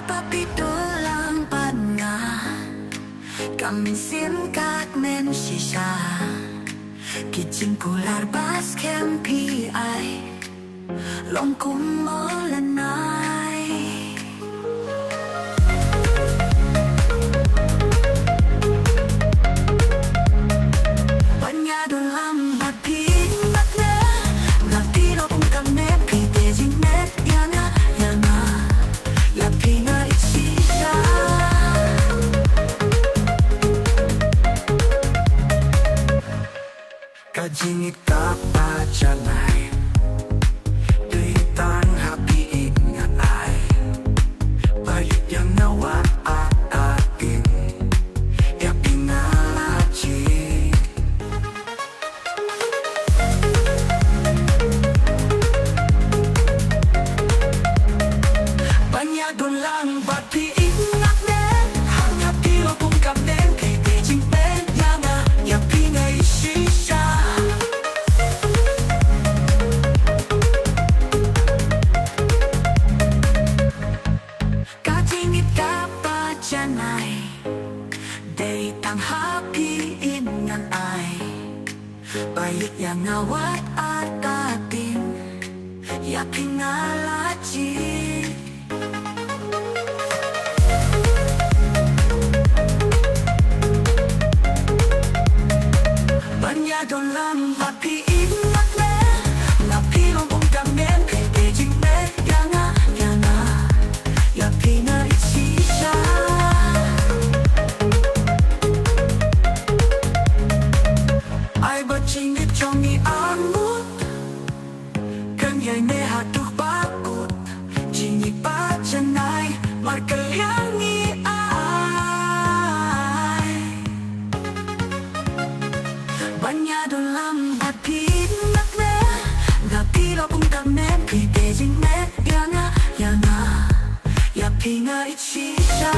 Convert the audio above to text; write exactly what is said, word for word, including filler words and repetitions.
Ba phi dulang bad nga, ka mynsiem ka kmen shisha. Ki jingkular ba skhem phi ai, long kum u lynnai. Ban ïadulang bad phi, ïa nga, nga phi long kum ka mem, phi dei jingmut ïa nga, ïa nga, ïa phi nga ïeit shisha. Ka jingïeit kaba janai, dei tang ha phi ïeit ngan ai. Ba ïeit ïa nga wat hadien, ïa phi nga la jied. Ban ïadulang bad phi, ïeit nga, ïa nga phi long kum ka mem, phi dei jingmut ïa nga, ïa phi nga ïeit shisha. Ka jingïeit kaba janai, dei tang ha phi ïeit ngan ai. Ba ïeit ïa nga wat hadien, ïa phi nga la jied. Ban ïadulang bad phi, ïeit nga, ïa nga phi long kum ka mem, phi dei jingmut ïa nga, ïa nga, ïa phi nga ïeit shisha. Ai ba jingïeit jong ngi arngut kan ïaineh haduh ba kut. Jingïeit ba janai, markylliang ngi ai. Ban ïadulang bad phi, ïeit nga, ïa nga phi long kum ka mem, phi dei jingmut ïa nga, ïa nga, ïa phi nga ïeit shisha.